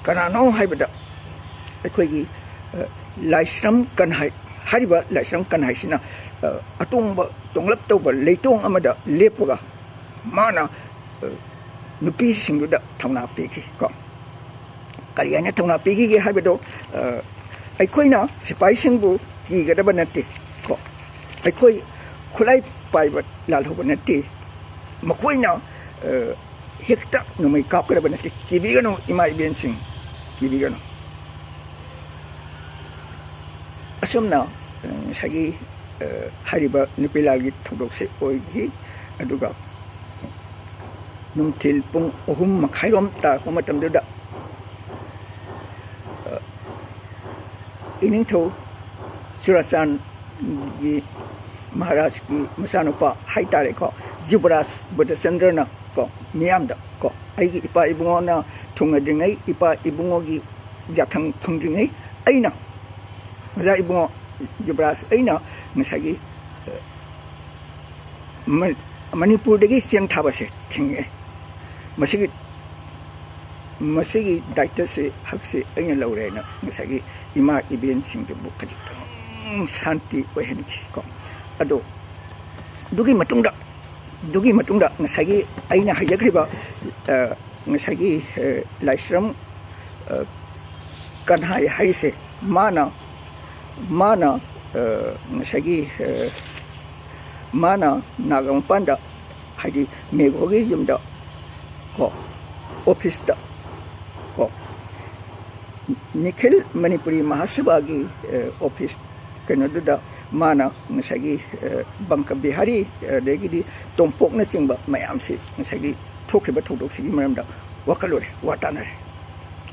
ꯀꯅꯥꯅꯣ ꯍꯥꯏꯕꯗ, ꯑꯩꯈꯣꯏꯒꯤ, ꯑ, ꯂꯥꯏꯁ꯭ꯔꯝ ꯀꯟꯍꯥꯏ ꯍꯥꯏꯔꯤꯕ ꯂꯥꯏꯁ꯭ꯔꯝ ꯀꯟꯍꯥꯏꯁꯤꯅ, ꯑ, ꯑꯇꯣꯡꯕ ꯇꯣꯡꯂꯞ ꯇꯧꯕ ꯂꯩꯇꯣꯡ ꯑꯃꯗ ꯂꯦꯞꯄꯒ ꯃꯥꯅ, ꯑ, ꯅꯨꯄꯤꯁꯤꯡꯗꯨꯗ ꯊꯧꯅꯥ ꯄꯤꯈꯤ ꯀꯣ꯫ ꯀꯔꯤ ꯍꯥꯏꯅ ꯊꯧꯅꯥ ꯄꯤꯈꯤꯒꯦ ꯍꯥꯏꯕꯗꯣ, ꯑ, ꯑꯩꯈꯣꯏꯅ ꯁꯤꯐꯥꯏꯁꯤꯡꯕꯨ ꯀꯤꯒꯗꯕ ꯅꯠꯇꯦ ꯀꯣ꯫ ꯑꯩꯈꯣꯏ ꯈꯨꯠꯂꯥꯏ ꯄꯥꯏꯕ ꯂꯥꯜꯍꯧꯕ ꯅꯠꯇꯦ꯫ ꯃꯈꯣꯏꯅ, ꯑ, ꯍꯦꯛꯇ ꯅꯣꯡꯃꯩ ꯀꯥꯞꯀꯗꯕ ꯅꯠꯇꯦ꯫ ꯀꯤꯕꯤꯒꯅꯨ, ꯏꯃꯥ ꯏꯕꯦꯟꯁꯤꯡ, ꯀꯤꯕꯤꯒꯅꯨ꯫ ꯑꯁꯨꯝꯅ, ꯑ, ꯉꯁꯥꯏꯒꯤ, ꯑ, ꯍꯥꯏꯔꯤꯕ ꯅꯨꯄꯤ ꯂꯥꯜꯒꯤ ꯊꯧꯗꯣꯛꯁꯦ ꯑꯣꯏꯈꯤ꯫ ꯑꯗꯨꯒ ꯅꯨꯡꯊꯤꯜ ꯄꯨꯡ ꯑꯍꯨꯝ ꯃꯈꯥꯏꯔꯣꯝ ꯇꯥꯔꯛꯄ ꯃꯇꯝꯗꯨꯗ, ꯑ, ꯏꯅꯤꯡꯊꯧ ꯆꯨꯔꯥꯆꯥꯟꯒꯤ ꯃꯍꯥꯔꯥꯖꯀꯤ ꯃꯆꯥꯅꯨꯄꯥ ꯍꯥꯏꯇꯥꯔꯦꯀꯣ, ꯌꯨꯕꯔꯥꯖ ꯕꯨꯙꯆꯟꯗ꯭ꯔꯅ ꯀꯣ, ꯃꯤꯌꯥꯝꯗ ꯀꯣ, "ꯑꯩꯒꯤ ꯏꯄꯥ ꯏꯕꯨꯡꯉꯣꯅ ꯊꯨꯡꯅꯗ꯭ꯔꯤꯉꯩ, ꯏꯄꯥ ꯏꯕꯨꯡꯉꯣꯒꯤ ꯌꯥꯊꯪ ꯐꯪꯗ꯭ꯔꯤꯉꯩ ꯑꯩꯅ, ꯑꯣꯖꯥ ꯏꯕꯨꯡꯉꯣ ꯌꯨꯕꯔꯥꯖ, ꯑꯩꯅ ꯉꯁꯥꯏꯒꯤ, ꯑ, ꯃ-, ꯃꯅꯤꯄꯨꯔꯗꯒꯤ ꯆꯦꯡ ꯊꯥꯕꯁꯦ ꯊꯤꯡꯉꯦ꯫ ꯃꯁꯤꯒꯤ, ꯃꯁꯤꯒꯤ ꯗꯥꯏꯇꯁꯤ, ꯍꯛꯁꯤ ꯑꯩꯅ ꯂꯧꯔꯦꯅ ꯉꯁꯥꯏꯒꯤ ꯏꯃꯥ ꯏꯕꯦꯟꯁꯤꯡꯗꯨꯕꯨ ꯈꯖꯤꯛꯇꯪ ꯁꯥꯟꯇꯤ ꯑꯣꯏꯍꯟꯈꯤ ꯀꯣ꯫ ꯑꯗꯣ ꯑꯗꯨꯒꯤ ꯃꯇꯨꯡꯗ, ꯑꯗꯨꯒꯤ ꯃꯇꯨꯡꯗ ꯉꯁꯥꯏꯒꯤ ꯑꯩꯅ ꯍꯥꯏꯖꯈ꯭ꯔꯤꯕ, ꯑ, ꯉꯁꯥꯏꯒꯤ, ꯑ, ꯂꯥꯏꯁ꯭ꯔꯝ, ꯑ, ꯀꯟꯍꯥꯏ ꯍꯥꯏꯔꯤꯁꯦ, ꯃꯥꯅ, ꯃꯥꯅ, ꯑ, ꯉꯁꯥꯏꯒꯤ, ꯑ, ꯃꯥꯅ ꯅꯥꯒꯥ ꯃꯄꯥꯟꯗ, ꯍꯥꯏꯗꯤ ꯃꯦꯘꯣꯒꯤ ꯌꯨꯝꯗ ꯀꯣ, ꯑꯣꯐꯤꯁꯇ ꯀꯣ, ꯅꯤꯈꯤꯜ ꯃꯅꯤꯄꯨꯔꯤ ꯃꯍꯥꯁꯚꯥꯒꯤ, ꯑ, ꯑꯣꯐꯤꯁ ꯀꯩꯅꯣꯗꯨꯗ ꯃꯥꯅ ꯉꯁꯥꯏꯒꯤ, ꯑ, ꯕꯪꯀ ꯕꯤꯍꯥꯔꯤ, ꯑꯗꯒꯤꯗꯤ ꯇꯣꯝꯄꯣꯛꯅꯆꯤꯡꯕ ꯃꯌꯥꯝꯁꯤ ꯉꯁꯥꯏꯒꯤ ꯊꯣꯛꯈꯤꯕ ꯊꯧꯗꯣꯛꯁꯤꯒꯤ ꯃꯔꯝꯗ ꯋꯥꯈꯜꯂꯣꯟ, ꯋꯥ ꯇꯥꯅꯔꯦ꯫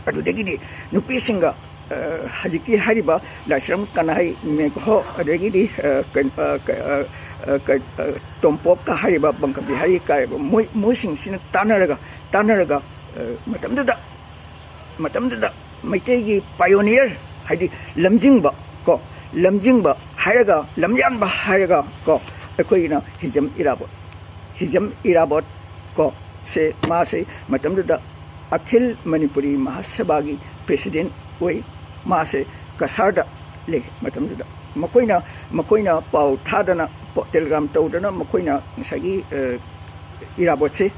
ꯑꯗꯨꯗꯒꯤꯗꯤ ꯅꯨꯄꯤꯁꯤꯡꯒ, ꯑ, ꯍꯧꯖꯤꯛꯀꯤ ꯍꯥꯏꯔꯤꯕ ꯂꯥꯏꯁ꯭ꯔꯝ ꯀꯅꯥꯏ, ꯃꯦꯘꯣ, ꯑꯗꯒꯤꯗꯤ, ꯑ, ꯀꯩꯅꯣ, ꯑ, ꯀ-, ꯑ, ꯑ, ꯀ-, ꯑ, ꯇꯣꯝꯄꯣꯛꯀ ꯍꯥꯏꯔꯤꯕ, ꯕꯪꯀ ꯕꯤꯍꯥꯔꯤ ꯀ ꯍꯥꯏꯔꯤꯕ, ꯃꯣꯏ, ꯃꯣꯏꯁꯤꯡꯁꯤꯅ ꯇꯥꯟꯅꯔꯒ, ꯇꯥꯟꯅꯔꯒ, ꯑ, ꯃꯇꯝꯗꯨꯗ, ꯃꯇꯝꯗꯨꯗ ꯃꯩꯇꯩꯒꯤ pioneer, ꯍꯥꯏꯗꯤ ꯂꯝꯖꯤꯡꯕ ꯀꯣ, ꯂꯝꯖꯤꯡꯕ ꯍꯥꯏꯔꯒ, ꯂꯝꯌꯥꯟꯕ ꯍꯥꯏꯔꯒ ꯀꯣ, ꯑꯩꯈꯣꯏꯒꯤꯅ ꯍꯤꯖꯝ ꯏꯔꯥꯕꯣꯠ, ꯍꯤꯖꯝ ꯏꯔꯥꯕꯣꯠ ꯀꯣ, ꯁꯦ, ꯃꯥꯁꯦ ꯃꯇꯝꯗꯨꯗ ꯑꯈꯤꯜ ꯃꯅꯤꯄꯨꯔꯤ ꯃꯍꯥꯁꯚꯥꯒꯤ president ꯑꯣꯏ꯫ ꯃꯥꯁꯦ ꯀꯁꯥꯔꯗ ꯂꯩ ꯃꯇꯝꯗꯨꯗ꯫ ꯃꯈꯣꯏꯅ, ꯃꯈꯣꯏꯅ ꯄꯥꯎ ꯊꯥꯗꯅ, ꯄ-, telegram ꯇꯧꯗꯅ ꯃꯈꯣꯏꯅ ꯉꯁꯥꯏꯒꯤ, ꯑ, ꯏꯔꯥꯕꯣꯠꯁꯦ,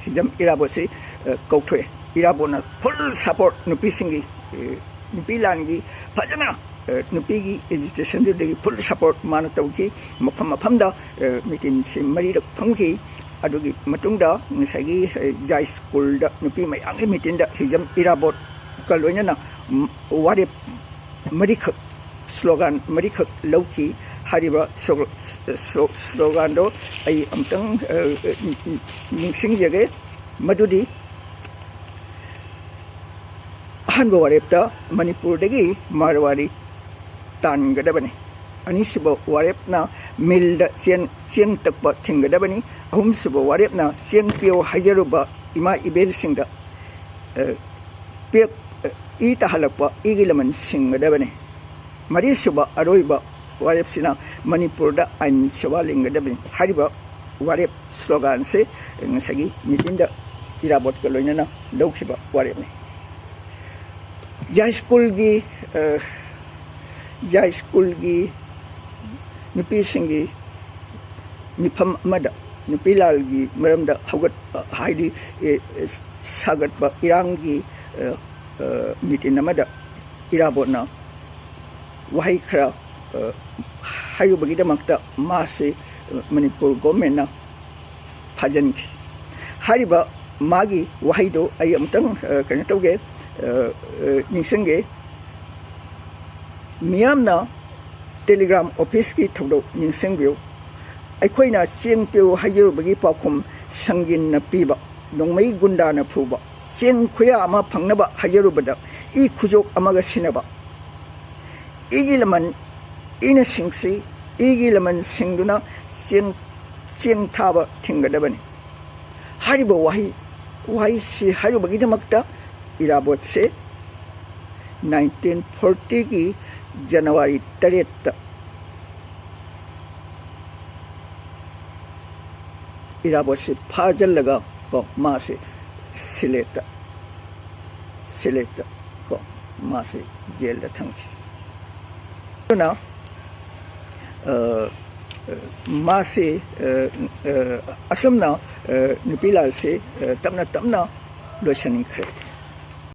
ꯍꯤꯖꯝ ꯏꯔꯥꯕꯣꯠꯁꯦ, ꯑ, ꯀꯧꯊꯣꯛꯑꯦ꯫ ꯏꯔꯥꯕꯣꯠꯅ full support ꯅꯨꯄꯤꯁꯤꯡꯒꯤ, ꯑ, ꯅꯨꯄꯤ ꯂꯥꯟꯒꯤ ꯐꯖꯅ, ꯑ, ꯅꯨꯄꯤꯒꯤ agitationꯗꯨꯗꯒꯤ full support ꯃꯥꯅ ꯇꯧꯈꯤ꯫ ꯃꯐꯝ ꯃꯐꯝꯗ, ꯑ, meetingꯁꯦ ꯃꯔꯤꯔꯛ ꯐꯝꯈꯤ꯫ ꯑꯗꯨꯒꯤ ꯃꯇꯨꯡꯗ ꯉꯁꯥꯏꯒꯤ, ꯑ, ꯖꯥꯏ ꯁ꯭ꯀꯨꯜꯗ ꯅꯨꯄꯤ ꯃꯌꯥꯝꯒꯤ meetingꯗ ꯍꯤꯖꯝ ꯏꯔꯥꯕꯣꯠꯀ ꯂꯣꯏꯅꯅ, ꯎꯝ, ꯋꯥꯔꯦꯞ ꯃꯔꯤꯈꯛ, slogan ꯃꯔꯤꯈꯛ ꯂꯧꯈꯤ꯫ ꯍꯥꯏꯔꯤꯕ ꯁ꯭ꯂꯣ-, ꯁ꯭ꯂꯣ-, sloganꯗꯣ ꯑꯩ ꯑꯃꯨꯛꯇꯪ, ꯑ, ꯑ, ꯅꯤꯡꯁꯤꯡꯖꯒꯦ꯫ ꯃꯗꯨꯗꯤ ꯑꯍꯥꯟꯕ ꯋꯥꯔꯦꯞꯇ ꯃꯅꯤꯄꯨꯔꯗꯒꯤ ꯃꯥꯔꯋꯥꯔꯤ ꯇꯥꯟꯒꯗꯕꯅꯤ꯫ ꯑꯅꯤꯁꯨꯕ ꯋꯥꯔꯦꯞꯅ ꯃꯤꯜꯗ ꯆꯦꯡ, ꯆꯦꯡ ꯇꯛꯄ ꯊꯤꯡꯒꯗꯕꯅꯤ꯫ ꯑꯍꯨꯝꯁꯨꯕ ꯋꯥꯔꯦꯞꯅ ꯆꯦꯡ ꯄꯤꯌꯣ ꯍꯥꯏꯖꯔꯨꯕ ꯏꯃꯥ ꯏꯕꯦꯜꯁꯤꯡꯗ, ꯑ, ꯄꯦꯛ, ꯏ ꯇꯥꯍꯜꯂꯛꯄ ꯏꯒꯤ ꯂꯃꯟ ꯁꯤꯡꯒꯗꯕꯅꯤ꯫ ꯃꯔꯤꯁꯨꯕ ꯑꯔꯣꯏꯕ ꯋꯥꯔꯦꯞꯁꯤꯅ ꯃꯅꯤꯄꯨꯔꯗ ꯑꯥꯏꯟ ꯁꯦꯋꯥ ꯂꯤꯡꯒꯗꯕꯅꯤ꯫ ꯍꯥꯏꯔꯤꯕ ꯋꯥꯔꯦꯞ sloganꯁꯦ ꯉꯁꯥꯏꯒꯤ meetingꯗ ꯏꯔꯥꯕꯣꯠꯀ ꯂꯣꯏꯅꯅ ꯂꯧꯈꯤꯕ ꯋꯥꯔꯦꯞꯅꯤ꯫ ꯖꯥꯏ ꯁ꯭ꯀꯨꯜꯒꯤ, ꯑ, ꯖꯥꯏ ꯁ꯭ꯀꯨꯜꯒꯤ ꯅꯨꯄꯤꯁꯤꯡꯒꯤ ꯃꯤꯐꯝ ꯑꯃꯗ ꯅꯨꯄꯤ ꯂꯥꯜꯒꯤ ꯃꯔꯝꯗ ꯍꯧꯒꯠꯄ, ꯍꯥꯏꯗꯤ, ꯑꯦ, ꯁꯥꯒꯠꯄ ꯏꯔꯥꯡꯒꯤ, ꯑ, ꯑ, meeting ꯑꯃꯗ ꯏꯔꯥꯕꯣꯠꯅ ꯋꯥꯍꯩ ꯈꯔ, ꯑ, ꯍꯥꯏꯔꯨꯕꯒꯤꯗꯃꯛꯇ ꯃꯥꯁꯤ, ꯑ, ꯃꯅꯤꯄꯨꯔ governmentꯅ ꯐꯥꯖꯤꯟꯈꯤ꯫ ꯍꯥꯏꯔꯤꯕ ꯃꯥꯒꯤ ꯋꯥꯍꯩꯗꯨ ꯑꯩ ꯑꯃꯨꯛꯇꯪ, ꯑ, ꯀꯩꯅꯣ ꯇꯧꯒꯦ, ꯑ, ꯑ, ꯅꯤꯡꯁꯤꯡꯒꯦ꯫ ꯃꯤꯌꯥꯝꯅ telegram officeꯀꯤ ꯊꯧꯗꯣꯛ ꯅꯤꯡꯁꯤꯡꯕꯤꯌꯨ꯫ ꯑꯩꯈꯣꯏꯅ ꯆꯦꯡ ꯄꯤꯌꯨ ꯍꯥꯏꯖꯔꯨꯕꯒꯤ ꯄꯥꯎꯈꯨꯝ ꯁꯪꯒꯤꯟꯅ ꯄꯤꯕ, ꯅꯣꯡꯃꯩ ꯒꯨꯟꯗꯥꯅ ꯐꯨꯕ, ꯆꯦꯡ ꯈꯨꯌꯥ ꯑꯃ ꯐꯪꯅꯕ ꯍꯥꯏꯖꯔꯨꯕꯗ ꯏ ꯈꯨꯖꯣꯛ ꯑꯃꯒ ꯁꯤꯟꯅꯕ, ꯏꯒꯤ ꯂꯃꯟ ꯏꯅ ꯁꯤꯡꯁꯤ ꯏꯒꯤ ꯂꯃꯟꯁꯤꯡꯗꯨꯅ ꯆꯦꯡ ꯆꯦꯡ ꯊꯥꯕ ꯊꯤꯡꯒꯗꯕꯅꯤ꯫ ꯍꯥꯏꯔꯤꯕ ꯋꯥꯍꯩ ꯋꯥꯍꯩꯁꯤ ꯍꯥꯏꯔꯨꯕꯒꯤꯗꯃꯛꯇ ꯏꯔꯥꯕꯣꯠꯁꯦ ꯅꯥꯏꯟꯇꯤꯟ ꯐꯣꯔꯇꯤꯒꯤ ꯖꯅꯋꯥꯔꯤ ꯇꯔꯦꯠꯇ ꯏꯔꯥꯕꯣꯠꯁꯤ ꯐꯥꯖꯤꯜꯂꯒ ꯀꯣ ꯃꯥꯁꯤ ꯁꯤꯂꯦꯠꯇ ꯁꯤꯂꯦꯠꯇ ꯀꯣ ꯃꯥꯁꯤ ꯖꯦꯜꯗ ꯊꯝꯈꯤ꯫ ꯑꯗꯨꯅ ꯃꯥꯁꯤ ꯑꯁꯨꯝꯅ ꯅꯨꯄꯤ ꯂꯥꯜꯁꯤ ꯇꯞꯅ ꯇꯞꯅ ꯂꯣꯏꯁꯤꯟꯈ꯭ꯔꯦ꯫